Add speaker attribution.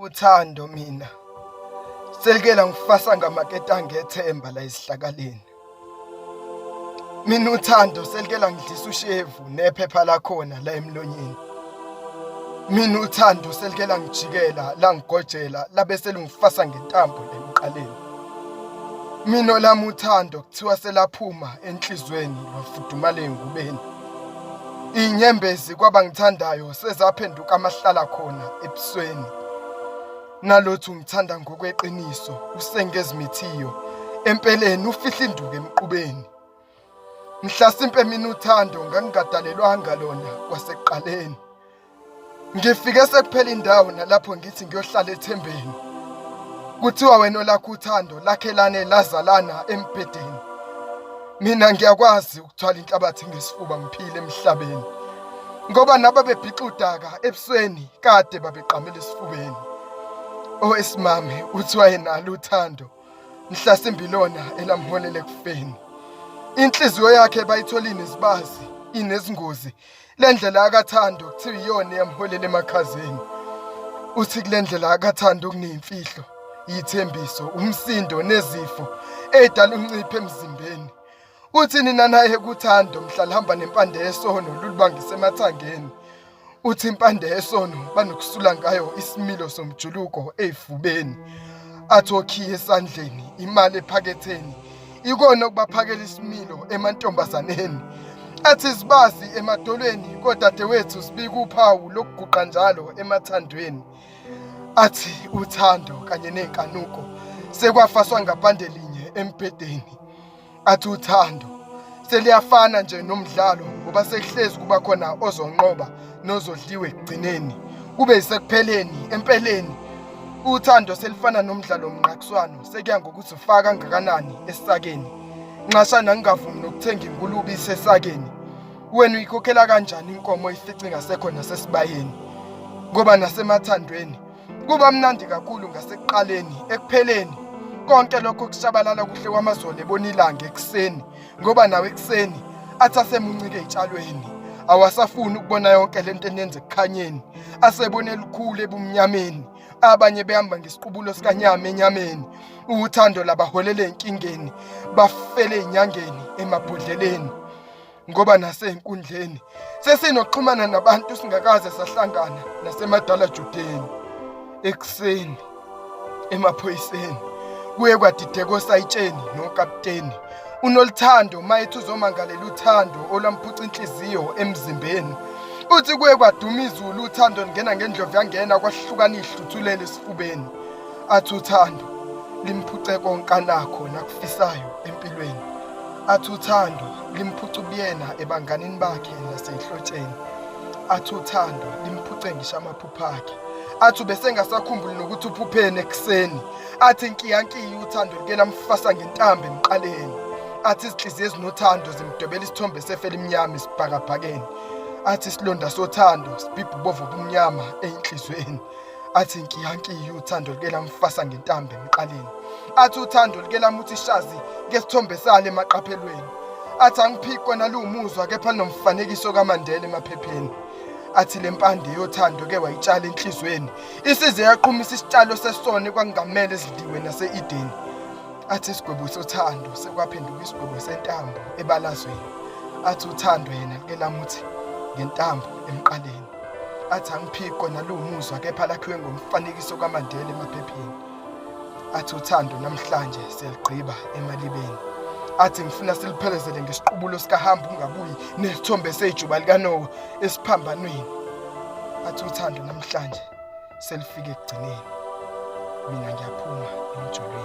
Speaker 1: Uthando mina selike langifasa ngamaketanga ethemba la esihlakaleni. Mina uthando selike langidlisa ushevu nephepha lakhona la emlonyeni. Mina uthando selike langijikela langigojela labe selungifasa ngentambo emqaleni. Mina olami uthando kuthiwa selaphuma enhlizweni lwafudumala engubeni. Inyembezi kwabangithandayo sezaphenduka amahlala khona ebusweni. Nalothi ungithanda ngokweqiniso usengezimithiyo empeleni ufihla induku emqubeni. Mhlasimpe mina uthando ngangingadalelwanga lona kwasekuqaleni. Ngifike sekuphela indawo nalapho ngithi ngiyohlala ethembeni. Kuthiwa wena olakho uthando lakhelane lazalana embhedeni. Mina ngiyakwazi ukuthwala inhlabathi ngesifuba ngiphile emhlabeni. Ngoba nababebhixa udaka ebusweni kade babeqamela esifubeni. Owesimame uthiwa yenalo uthando mhlasimbi lona elamholela ekufeni. Inhliziyo yakhe bayithola inezibazi, inezingozi Le ndlela akathando kuthiwa iyona eyamholela emakhazeni. Uthi kule ndlela akathando kuneyimfihlo, iyithembiso, umsindo nezifo edala unciphe emzimbeni. Uthi nina naye kuthando mhla lihamba nempande yesono lulibangise emathangeni. Uthi impande yesono banokusula ngayo isimilo somjuluko ey'fubeni. Athi okhiye esandleni, imali ephaketheni, ikona okubaphakela isimilo emantombazaneni athi zibazi emadolweni kodadewethu sibika uphawu lokuguqa njalo emathandweni athi uthando kanye nenkanuko sekwafaswa ngabhande linye embhedeni athi uthando seliyafana nje nomdlalo ngoba sekuhlezi kuba khona ozonqoba nozodliwa ekugcineni kube yisekupheleni empeleni uthando selifana nomdlalo womnqakiswano sekuya ngokuthi ufaka kangakanani esakeni nxashana ngingavumi nokuthenga ingulube isesakeni wena uyikhokhela kanjani inkomo ifice ingasekho nasesibayeni ngoba nasemathandweni Kuba mnandi kakhulu ngasekuqaleni, ekupheleni. Konke lokho kushabalala kuhle kwamazolo ebona ilanga ekuseni ngoba nawe ekuseni athi asemuncike ey'tshalweni awasafuni ukubona yonke lento eniyenza ekukhanyeni asebone lukhulu ebumnyameni abanye behamba ngesiqubulo sikanyama enyameni uthando labaholela ey'nkingeni bafele ey'nyangeni emabhodleleni ngoba nasey'nkundleni sesinokuxhumana nabantu singakaze sahlangana nasemadala judeni ekuseni emaphoyiseni kuye kwadideka osayitsheni nokapteni unoluthando mayethi uzomangalela uthando olwamphuca inhliziyo emzimbeni uthi kuye kwaduma izulu uthando lingena ngendlovu yangena kwahlukana ihluthulele esifubeni athi uthando limphuce konke anakho nakufisayo empilweni athi uthando limphuce ubuyena ebanganini bakhe naseyihlotsheni athi uthando limphuce ngisho amaphupho akhe athi ubesengasakhumbuli nokuthi uphupheni ekuseni athi inkiyankiya uthando like lamfasa ngentambo emqaleni athi izinhliziyo ezinothando zimdwebela isithombe sefe elimnyama esibhakabhakeni athi isilonda sothando sibhibha ubovu obumnyama eyinhlizweni athi nkiyankiya uthando like lamfasa ngentambo emqaleni athi uthando like lamuthi shazi ngesithombe sale emaqaphelweni athi angiphikwa naluwumuzwa kepha linomfanekiso kaMandela emaphepheni athi lempande yothando ke wayitshala enhlizweni isize yaqhumisa isitshalo sesone kwakungamele sidliwe nase-Edeni athi isigwebo sothando sekwaphenduka isigwebo sentambo ebalazweni athi uthando yena like lamuthi ngentambo emqaleni athi angiphikwa naluwumuzwa kepha lakhiwe ngomfanekiso kaMandela emaphepheni athi uthando namhlanje siyaligqiba emalibeni athi ngifuna siliphelezele ngesiqubulo sikahamba ungabuyi nesithombe sejuba likaNowa esiphambanweni athi uthando namhlanje selifike ekugcineni mina ngiyaphuma emjolweni.